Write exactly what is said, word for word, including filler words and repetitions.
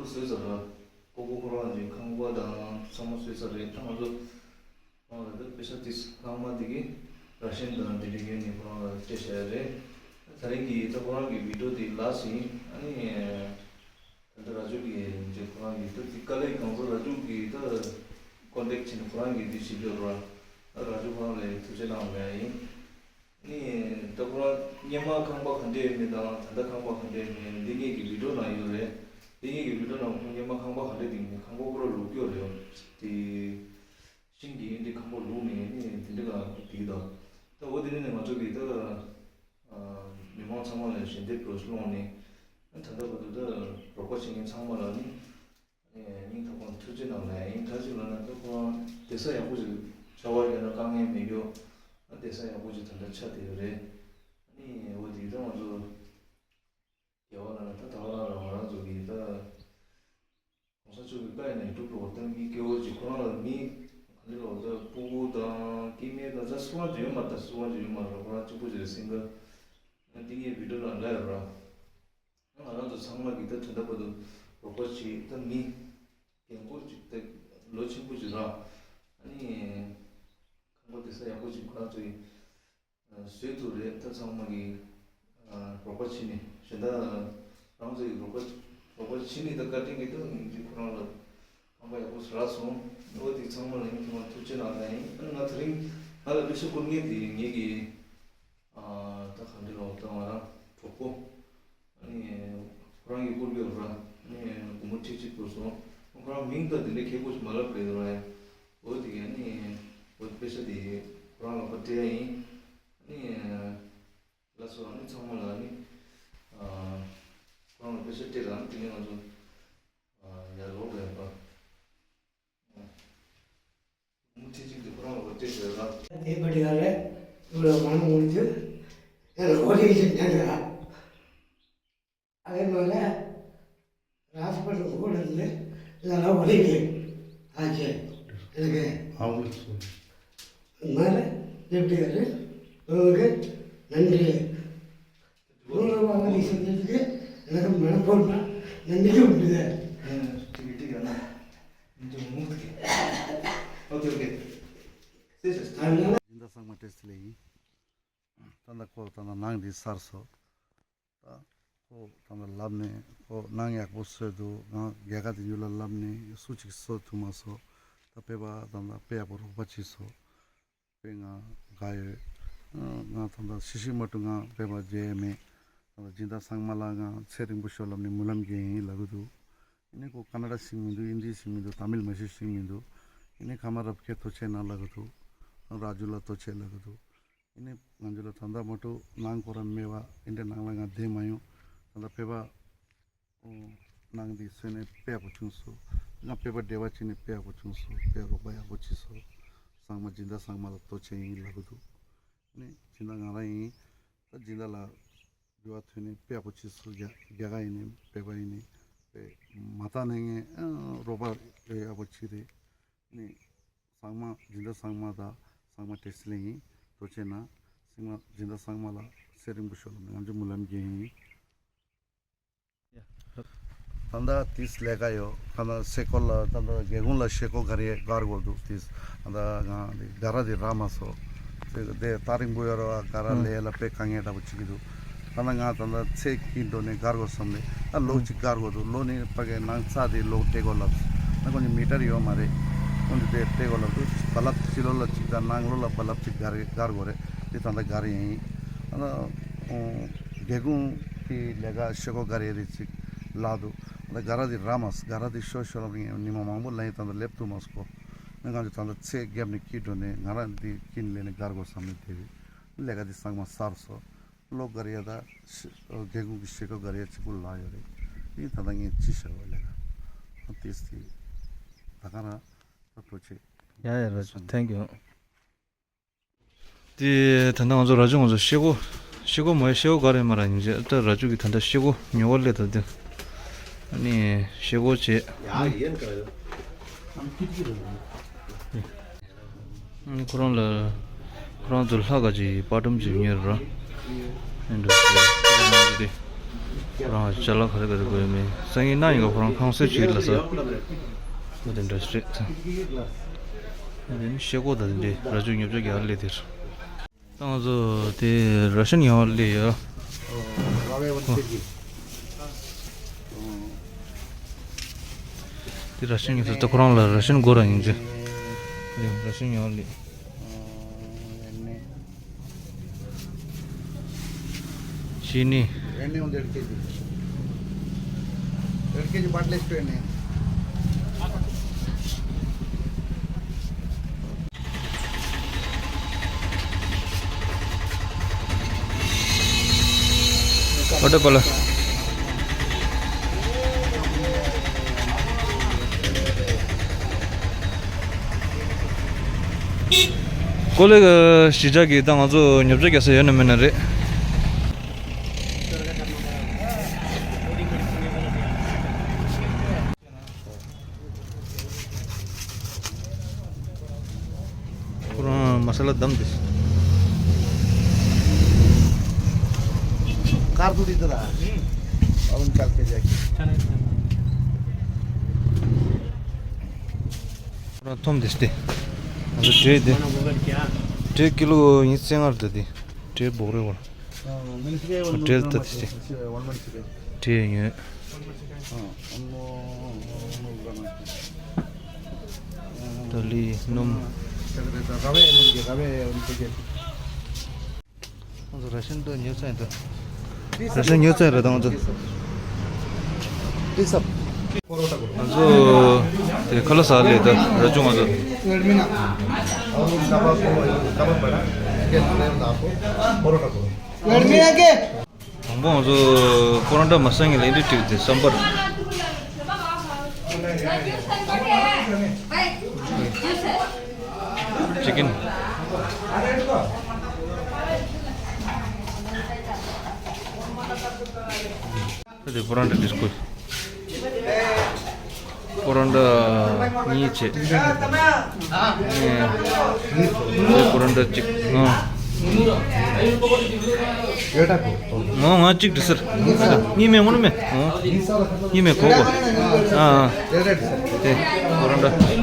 བཟོས་ཚར་ར། ཀོ་ཀོ་ཁོ་རང་གི་ཁང་པ་དང་ཚང་མ་བཟོས་ཚར་རེད། ད་ང་ཚོ་ཁོ་རང་ལ་ད་པེ་ས་ཏིས་ལྷག་མ་དེ་གི་ར་ཤན་དང་དེ་འདྲ་ཡོད་ནི་ཁོ་རང་ལ་སྤྲད་བཞག་ཡ་རེད། ད་རིང་གི་ད་ཁོ་རང་གི་བི་ཌིའོ་དེ་ལགས་སོ་ཡིན། ཨ་ནི། ད་ལྟ་ར་ཇུ་གི་འདི་ཁོ་རང་གི་ད་དེ་དཀའ་ལས་གང་ཚོ་ར་ཇུ་གི་ད་ཀོན་ཊེག་བྱས་ནས་ཁོ་རང་གི་འདི་བྱེད་རྒྱུ་ར། ད་ར་ཇུ་ཁོ་རང་ལ་ཐུགས་རྗེ་གནང་བ་ཡིན། ནི་ད་ཁོ་རང་སྔོན་མ་ཁང་པ་ག་འདྲས་མེད་དང་ད་ལྟ་ཁང་པ་ག་འདྲས་མེད་འདི་ངེད་ཀྱི་བི་ཌིའོ་ནང་ཡོད་རེད། འདི་ངེད་ཀྱི་བི་ཌིའོ་ནང་ཁོ་སྔོན་མ་ཁང་པ་ག་འདྲས་འདི་ངེད་ཁང་པ་ཁོ་རང་ལུག་སྐྱོ་རེད། དེ་ཤིང་གི་འདི་ཁང་པ་ལུག་ནས་ནི་དེ་འདྲས་ལ་དེ་དང་ད་འོ་དེ་ནས་ནི་ང་ཚོ་གི་ད། མི་མང་ཚང་མ་ལ་ཞལ་འདེབས་སྒྲོག་སློང་ནས། ད་ལྟ་བར་དུ་ད་རོགས་པ་བྱེད་མཁན་ཚང་མ་ལ་ནི་སྙིང་ཐག་པ་ནས་ཐུགས་རྗེ་གནང་ལ་ཡིན། ད་ཅིག་ལ་ན་ད་ཁོ་རང་བསྡད་ས་ཡག་པོ་ཅིག་ཆགས་པ་ཡོད་ན་དཀའ་ངལ་མེད་རྒྱུ། བསྡད་ས་ཡག་པོ་ཅིག་ད་ལྟ་ཆགས་བསྡད་ཡོད་རེད། ནི་འོ་དེ་ད་ང་ཚོ་རྒྱལ་བ་ལ་ན་ད་ད་བ་ལ་ར་ང་རང་ཚོ་གི་ད། གོང་ས་མཆོག་གི་བཀའ་ཡིན་ན་ཡིན་འགྲུབ་འགྲོ་བ་དང་མི་སྐྱེ་བོ་ཅིག་ཁོ་རང་ལ་མི་ག་ལེ་ལོ་ད་སྤུ་གུ་དང་སྐྱེ་དམན་དང་ད་སུ་བ་ཅིག་ཡོད་མ་རེད། ད་སུ་བ་ཅིག་ཡོད་མ་རེད། ཁོ་རང་གཅིག་པུ་ཅིག་རེད་སེང་ག་ན་འདི་ངའི་བི་ཌིའོ་ལ་འདྲ་ཡོད་ར། ང་རང་ཚོ་ཚང་མ་གི་ད་དོན་དག་པ་དུ་རོགས་པ་བྱེད་ད་མི་རྒན་གོག་ཅིག་ད་ལོ་ཆེན་པོ་ཅིག་ར། ཨ་ནི་ཁང་པ་བསྡད་ས་ཡག་པོ་ཅིག་ཁོ་རང་ཚོ་ཡི་བཟོས་ཐུབ་རེད། ད་ཚང་མ་གི་རོགས་པ་བྱས་ནས་གཞན་དག་རང་ཚོ་ཡི་རོགས་པ་རོགས་པ་བྱས་ནས་ད་བཀའ་དྲིན་གྱིས་ད་ངེད་ཀྱི་ཁོ་རང་ལ་ཁང་པ་ཡག་པོ་རག་སོང་། འོ་དེ་ཚང་མ་ལ་ངས་ཐུགས་མ་ཐུགས་རྗེ་གནང་ཡིན། ཨ་ང་དེ་རིང་ང་ལ་དཔེ་ཆ་བསྐུར་མཁན་དེ་ངེད་ཀྱི་ད་ག་འདྲ་ལོ་ད་ང་རང་གྲོགས་པོ། ཨ་ནི་ཁོ་རང་གི་སྐུ་ལུས་ར། ཨ་ནི་སྒོར་མོ་ཁྲི་གཅིག་བསྐུར་སོང་། ཁོ་རང་མིང་དང་དེ་འདྲ་ཁྱད་པར་ཞིག་མ་ལབ་རེད་ར་ཡ། འོ་དེ་ག་ཨ་ནི་འོ་དེ་པེ་ས་དེ་ཁོ་རང་ལ་ཕར་སྤྲད་ཡ་ཡིན། ཨ་ནི་ལགས་སོ། ཨ་ནི་ཚང་མ་ལ་ཨ་ནི་ཁོ་རང་ལ་པེ་ས་སྤྲད་ར། ཨ་ནི་དེ་ནས་ང་ཚོ་ཡར་ལོག་རེད་པ། མུ་མཐུད་ཅིག་ཏུ་ཁོ་རང་ལ་བསྟོད་ཞུ་ལ། དེ་པ་དེ་ག་རེད། ལོ་མང་མང་རྒྱུ། ཨེ་ལ་འོ་དེ་ཞིག་ཉན་ར། ཨ་ལེ་མ་རེད། ར་སི་པ་དུ་འོ་ལེ་ལེ། ལ་ལ་འོ་དེ་གི། ཨ་ཅེ། ཨེ་གེ། ཨ་འོ་ལེ་སོ། མ་རེད། དེ་པ་དེ་ག་རེད། འོ་གེ། ནན་གེ། ལོ་ལོ་བ་ང་ནི་སེམས་ཅན་ཅིག་གི་ལ་ཁམས་མ་ན་ཕོར་ན་ནན་གེ་ཡོང་དུས་དེ། ཨེ་ཅིག་གི་ཅིག་ཡོད་ན། འདི་མུ་ཐུག་གི། ཨོ་ཁེ་ཨོ་ཁེ། སེ་སེ་སེ། སྦྱིན་བདག་ཚང་མ་བཀྲ་ཤིས་བདེ་ལེགས་ཡིན། ད་ལྟ་ཁོ་ད་ལྟ་ནང་འདི་གསར་སོ། ད་ཁོ་ད་ལྟ་ལབ་ནས་ཁོ་ནང་ཡག་པོ་བཟོས་འདུག་ང་རྒྱལ་ཁ་དེ་ཡུལ་ལ་ལབ་ནས་སུ་གཅིག་བཟོ་ཐུབ་མ་སོང་། ད་དཔེ་པ་ད་ལྟ་དཔེ་ཡག་པོ་རོགས་པ་བྱས་སོང་། དཔེ་ང་དགའ་ཡོད། ང་ད་ལྟ་ཤི་ཤི་མ་གཏོགས་ང་དཔེ་པ་མཇལ་ཡས་མེད། ད་ལྟ་སྦྱིན་བདག་ཚང་མ་ལ་ང་ཚེ་རིང་པོ་ཤོག་ལབ་ནས་སྨོན་ལམ་རྒྱག་ཡིན་ལབ་གི་འདུག་ཨ་ནི་ཁོ་ཀ་ན་ཌ་ཞིག་མི་འདུག་ཧིན་དི་ཞིག་མི་འདུག་ཏ་མིལ་མ་ཤི་ཞིག་མི་འདུག་ཨ་ནི་ཁ་མ་རབ་ཁྱེད་ཐུགས་རྗེ་གནང་ལབ་གི་འདུག་ར་ཇུ་ལ་ཐུགས་རྗེ་ལབ་གི་འདུག་ཨ་ནི་ང་ཚོ་ལ་ད་ལྟ་མ་གཏོགས་ནང་ཁོ་རང་མེད་པ་ཨིན་དྲ་ནང་ལ་ང་བསྡད་མ་ཡོང་། ད་ལྟ་དཔེ་པ་ནང་འདི་བཟོས་ནས་དཔེ་ཡག་པོ་བྱུང་སོང་། ང་དཔེ་པ་འབྲེལ་བ་བྱས་ནས་དཔེ་ཡག་པོ་བྱུང་སོང་། དཔེ་རོགས་པ་ཡག་པོ་བྱས་སོང་། ཚང་མ་སྦྱིན་བདག་ཚང་མ་ལ་ཐུགས་རྗེ་ཆེ་ཡིན་ལབ་གི་འདུག་ཨ་ནི་སྦྱིན་བདག་ང་རང་ཡིན། ད་སྦྱིན་བདག་ལ་འགྱུར་བ་ཐོན་ནས་དཔེ་ཡག་པོ་བྱས་སོང་། རྒྱ་རྒྱ་གར་ཡིན་ནའི་བོད་པ་ཡིན་ནའི་དཔེ་མ་བཏང་ནས་ངས་ཨ་རོགས་པ་དཔེ་ཡག་པོ་བྱས་རེད། ཨ་ནི་ཚང་མ་སྦྱིན་བདག་ཚང་མ་དང་ཚང་མ་བཀྲ་ཤིས་བདེ་ལེགས་ཡིན། ཐུགས་རྗེ་གནང་། ཚང་མ་སྦྱིན་བདག་ཚང་མ་ལ་ཚེ་རིང་པོ་ཤོག་ལབ་ནས་ང་ཚོ་སྨོན་ལམ་རྒྱག་ཡིན། ད་ལྟ་དེས་ལས་ཀ་ཡོད། ད་ལྟ་སེ་ཀོ་ལ་ད་ལྟ་སྒེའུ་ཁུང་ལ་ཤེལ་སྒོ་སྒར་ཡས་སྒར་དགོས་འདུག་དེས་ད་ལྟ་ང་དེ་སྒར་དེ་རག་མ་སོང་། དེ་དེ་ད་རིང་པོ་ཡོད་རེད་བ། སྒར་ལས་ལ་དཔེ་དཀའ་ངལ་འདྲ་པོ་བྱེད་ཀྱི་འདུག་ད་ལྟ་ང་ད་ལྟ་ཚེ་སྐྱིད་འགྲོ་ནས་སྒར་དགོས་བསམ་ནས་ད་ལོ་གཅིག་སྒར་དགོས་འདུག་ལོ་ནི་ཕ་གའི་ནང་ཚ་དེ་ལོ་སྤྲད་དགོས་ལབ། ད་ཁོང་ཚོ་མི་ཊར་ཡོད་མ་རེད། ཁོང་ཚོ་དེ་སྤྲད་དགོས་ལབ་འདུག་རྦ་རླབས་ཕྱི་ལོགས་ལ་གཅིག་དང་ནང་ལོགས་ལ་རྦ་རླབས་གཅིག་སྒར་སྒར་དགོས་རེད། དེ་ད་ལྟ་སྒར་ཡིན། ད་ལྟ་སྒེའུ་ཁུང་གི་ལས་ཀ་ཤེལ་སྒོ་སྒར་ཡས་རེད་ཅིག་ལབ་འདུག་ད་སྒར་དེ་རག་མ་སོང་། སྒར་དེ་ཤོར་ཤོར་ལབ་ནས་ཉི་མ་མང་པོ་ལ་ཡིན། ད་ལྟ་སླེབས་ཐུབ་མ་སོང་། ཁོ་ང་ཚོ་ད་ལྟ་ཚེ་བརྒྱབ་ནས་སྐྱིད་འགྲོ་ནས་ང་རང་འདི་སྐྱིད་ལས་ནས་སྒར་དགོས་བསམ་ནས་བསྡད་རེད། ལས་ཀ་འདི་ཚང་མ་གསར་སོང་། གློག་སྒར་ཡས་དང་ཤེ་སྒེའུ་ཁུང་གི་ཤེལ་སྒོ་སྒར་ཡས་གཅིག་པུ་ལབ་ཡོད་རེད། འདི་ད་ལྟ་ངས་ཅི་བྱ་བ་ལས་ཀ་དེ་སྟེ་ད་ག་རང་ད་ཐུགས་རྗེ་ཆེ། ཡ་ཡ་ར་ཇུ། Thank you། དེ་ད་ལྟ་ང་ཚོ་ར་ཇུ་ང་ཚོ་ཤེལ་སྒོ་ཤེལ་སྒོ་མ་ཡ་ཤེལ་སྒོ་ག་རེ་མ་ར་ཡིན་ཅེ། ད་ར་ཇུ་གི་ད་ལྟ་ཤེལ་སྒོ་ཉོ་བ་སླེབས་ད་དེ་ཨ་ནི་ཤེལ་སྒོ་བྱས། ཨ་ནི་ཁོ་རང་ལ་ཁོ་རང་ཚོ་ལྷ་ཁང་ཅིག་པར་སྒྲོམ་ཅིག་ཉོས་ར། ཨེ་འགྲོ་ཤེལ་སྒོ་ནང་དེ། ཁོ་རང་ཅ་ལག་ག་རེ་ག་རེ་དགོས་ཡོད་མེད་སང་ཉིན་གནང་ཡིན་ག་ཁོ་རང་ཁང་གསོ་བྱེད་ལ་ས། ཨོ་དེ་འདྲ་ཞིག་རེད། དེ་ནི་ཤེལ་སྒོ་དང་དེ་འདྲའི་རྭ་ཅོ་ཉོ་ཆ་གི་ཨ་ལེ་དེར། ད་ང་ཚོ་དེ་ར་ཤན་ཡོང་བ་སླེབས་ཡོད། དེ་ར་ཤན་ཡོང་ས་ད་ཁོ་རང་ལ་ར་ཤན་དགོས་ར་ཡིན་ཅེ། ར་ཤན་ཡོང་བ་སླེབས། ཤི་ནི། ཨོ་ཏོ་པ་ལ། ཀོ་ལེ་གཞིས་ཆགས་ཀྱི་ད་ང་ཚོ་ཉོ་ཆ་རྒྱག་ས་ཡོད་ན་མེད་ན་རེད། ཁོ་རང་མ་ས་ལ་བསྡམས་ཏེ། ཀར་ཏུ་རི་ཏུ་ར། ཨ་རུན་ཀར་ཏེ་ཇ་ཀི། ཁོ་རང་ཐོམ་ཏེ་སྟེ། ང་ཚོ་འབྲས་དེ། འབྲས་ཀི་ལོ་ཉི་ཤུ་རྩ་ལྔ་རེད་དེ། འབྲས་སྦོག་རེད་བ། འབྲས་ད་དེ་སྟེ། འབྲས་ཉོས། ད་ལི་སྣུམ། ང་ཚོ་ར་ཤན་དུ་ཉོས་ཚར་ཡིན་ད། ར་ཤན་ཉོས་ཚར་རེད་ད་ང་ཚོ། ང་ཚོ་དེ་ཁ་ལག་ཟ་ལེ་ད་ར་ཅུང་ང་ཚོ། དང་པོ་ང་ཚོ་པོ་རོ་ཊ་མ་ཟ་མཁན་ལ་འདི་སྤྲད་དེ་སམ་བར། ཅི་ཀིན། དེ་པོ་རོ་ཊ་འདི་སྐོར། པོ་རོ་ཊ་གཉིས་བྱས། ཨེ། པོ་རོ་ཊ་གཅིག་ཨང་། ང་ང་གཅིག་འདྲི་ཟེར། གཉིས་མེད་ངོ་ནི་མེད། གཉིས་མེད་གོ་གོ། ཨ་ཨ། དེ་པོ་རོ་ཊ།